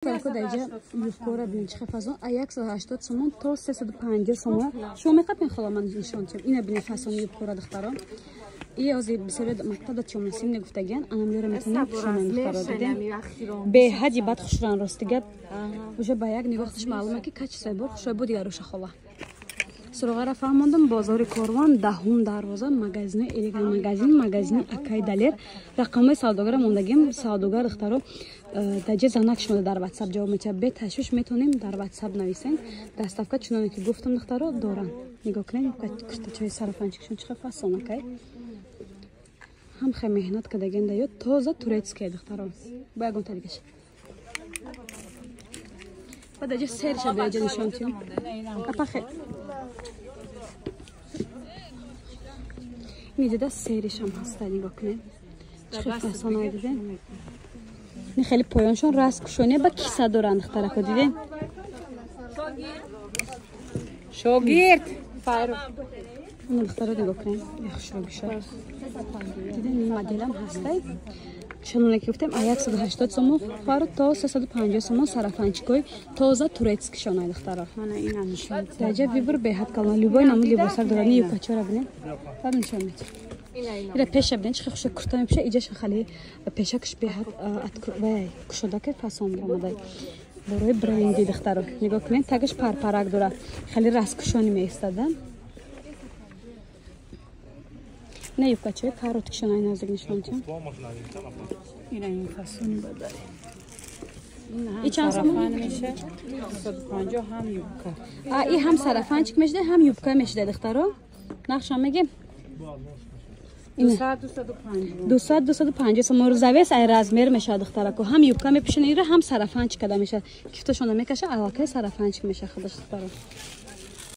Даҷа юбкора бинед, чӣ фасон, а 180 сомон то 350 сомон. Шумо мехоҳед, мехоҳам ман нишон диҳам. Ина бинед, фасони юбкора, духтаро. И ози бисёре мактабда чомасим негуфтагиан, анамлеро метавонем пӯшонем, духтаро, дидем. Беҳади бад хушран, рости гап. Уже ба як нигоҳ маълуме, ки качествои бор хушрӯй буд. Яруша хола. Суроғара фаҳмондам: бозори Корвон, даҳум дарвоза, магазини Элеган магазин, магазини акай Далер. Рақамҳои савдогара мондагим. Савдогар, духтаро, даҷа занак шумода дар Ватсап ҷавоб метиҳад. Беташвиш метавонем дар Ватсап нависем. Доставка, чуноне ки гуфтам, духтаро, доранд. Нигоҳ кунед, куртачаи сарафанчикшон чӣ фасон, акай. Ҳам хе меҳнат кардагенда ё тоза турецкие, духтаро. Бо ягонта дигаш. Ба даҷа серша беҷа нишон тиҳем. Апахе. Ин серишам ҳаста, нигоҳ кунед. Чӣ фасонай, дидем? Ин хеле поёншон раст кушоне, ба киса доранд, духтарако, дидем? Шогирд. Ина, духтаро, нигоҳ кунед. Хушрӯгиша. Дидем, ин моделам ҳастай. Чуноне ки гуфтем, а 180 сомон фар то 350 сомон сарафанчикои тоза турецкишонай, духтаро. Даҷа выбор беҳад калон, любой намуд либосак дорад. Ни юбкачора бинед. Баъд нишон медиҳем. Ира пеша бинед, чӣ хуша курта мепӯша, иҷаша хали пешакш беҳад вай кушодаке, фасон омадай. Борои бренди, духтаро. Нигоҳ кунед, тагаш парпарак дорад. Хеле расткушони меистада. Не, юбкачои короткишонай наздик нишон диҳем. Ина ин фасони бадари. И чанд сомон? Сарафан меша 150, ҳам юбка. А и ҳам сарафанчик мешида, ҳам юбка мешида, духтаро. Нақшам мегем? 200, 250. 200, 250 сомон. Завис ай размер мешавад, духтарако. Ҳам юбка мепӯшанд ира, ҳам сарафанчик када мешавад. Кифтошонда мекаша, аллакай сарафанчик мешавад худаш, духтаро.